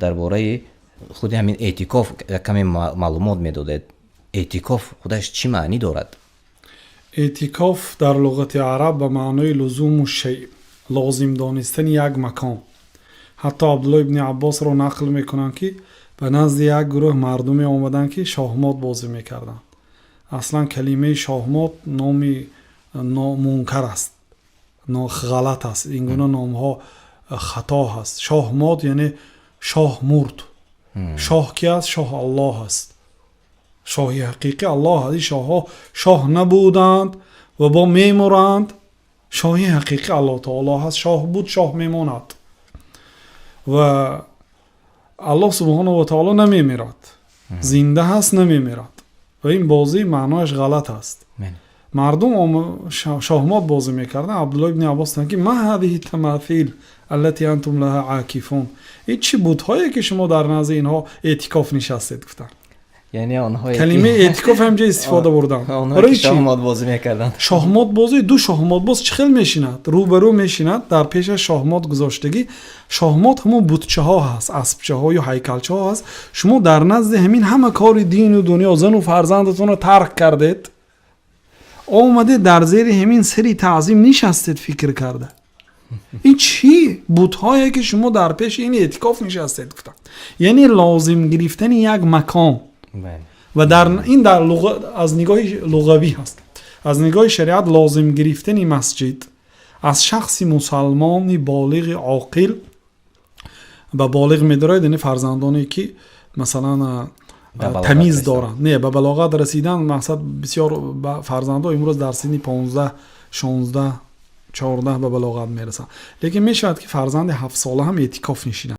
Дар бораи худи ҳамин эътикоф як каме маълумот медодед. Эътикоф худаш чӣ маънӣ дорад? Эътикоф дар луғати араб ба маънои لزوم الشيء, лозим донистани як макон. Ҳатто Абдулло ибни Аббосро нақл мекунанд, ки ба назди як гурӯҳ мардуме омаданд, ки шоҳмот бозӣ мекарданд. Аслан калимаи шоҳмот номи мункар аст, ғалат аст. Ин гуна номҳо хато ҳаст. Шоҳмот, яъне шоҳ мурд. Шоҳ ки аст? Шоҳ Аллоҳ аст. Шоҳи ҳақиқӣ Аллоҳ аст. Ин шоҳҳо шоҳ набуданд ва бо мемуранд. Шоҳи ҳақиқӣ Аллоҳ таоло ҳаст. Шоҳ буд, шоҳ мемонад ва Аллоҳ субҳонаҳу ва таоло намемирад, зинда ҳаст, намемирад. Ва ин бозӣ маънояш ғалат аст. Мардум шоҳмот бозӣ мекарданд. Абдулло ибни Аббос гуфтанд, ки ما هذه التماثيل التي أنتم لها عاكفون, ин чӣ бутҳое, ки шумо дар назди инҳо эътикоф нишастед, гуфтанд. Яъне онҳое Калимаи эътикоф ҳамҷа истифода бурданд. Онҳое ки шоҳмот бозӣ мекарданд. Шоҳмот бозӣ, ду шоҳмотбоз чӣ хел мешинад? Рӯбарӯ мешинад, дар пешаш шоҳмот гузоштагӣ. Шоҳмот ҳамон бутчаҳо ҳаст, аспчаҳою ҳайкалчаҳо ҳаст. Шумо дар назди ҳамин ҳама кори дину дунё, зану фарзандатонро тарк кардед, омадед, дар зери ҳамин сари таъзим нишастед. Фикр карда, ин чӣ бутҳое, ки шумо дар пеши ин эътикоф нишастед, гуфтанд. Яъне лозим гирифтани як макон. Ва дар ин дар аз нигоҳи луғавӣ ҳаст. Аз нигоҳи шариат лозим гирифтани масҷид аз шахси мусалмони болиғи оқил, ба болиғ медорад, яъне фарзандоне, ки масалан тамиз доранд, не, ба балоғат расидан. Мақсад, бисёр фарзандҳо имрӯз дар синни 15, 16, 14 ба балоғат мерасанд, лекин мешавад, ки фарзанди 7-сола ҳам эътикоф нишинад.